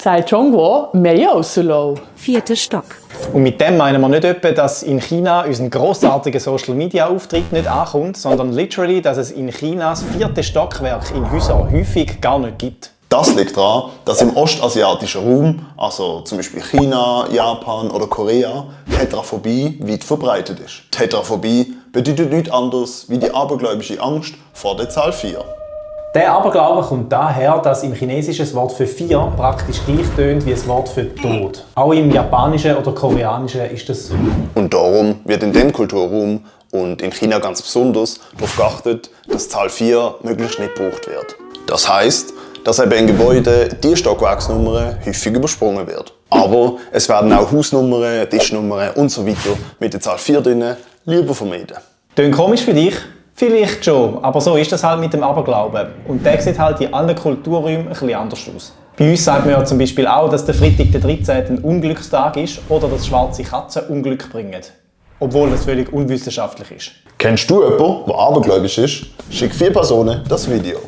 sagt Zhongguo, Mayo Sulo. 4. Stock. Und mit dem meinen wir nicht etwa, dass in China unser grossartiger Social-Media-Auftritt nicht ankommt, sondern literally, dass es in Chinas 4. Stockwerk in Häusern häufig gar nicht gibt. Das liegt daran, dass im ostasiatischen Raum, also zum Beispiel China, Japan oder Korea, Tetraphobie weit verbreitet ist. Tetraphobie bedeutet nichts anderes wie die abergläubische Angst vor der Zahl 4. Der Aberglaube kommt daher, dass im Chinesischen das Wort für 4 praktisch gleich tönt wie das Wort für Tod. Auch im Japanischen oder Koreanischen ist das so. Und darum wird in dem Kulturraum und in China ganz besonders darauf geachtet, dass Zahl 4 möglichst nicht gebraucht wird. Das heisst, dass eben in Gebäuden die Stockwerksnummern häufig übersprungen wird. Aber es werden auch Hausnummern, Tischnummern und so weiter mit der Zahl 4 drin lieber vermeiden. Tönt komisch für dich? Vielleicht schon, aber so ist das halt mit dem Aberglauben. Und der sieht halt in allen Kulturräumen ein bisschen anders aus. Bei uns sagt man ja zum Beispiel auch, dass der Freitag der 13. ein Unglückstag ist oder dass schwarze Katzen Unglück bringen. Obwohl das völlig unwissenschaftlich ist. Kennst du jemanden, der abergläubisch ist? Schick 4 Personen das Video.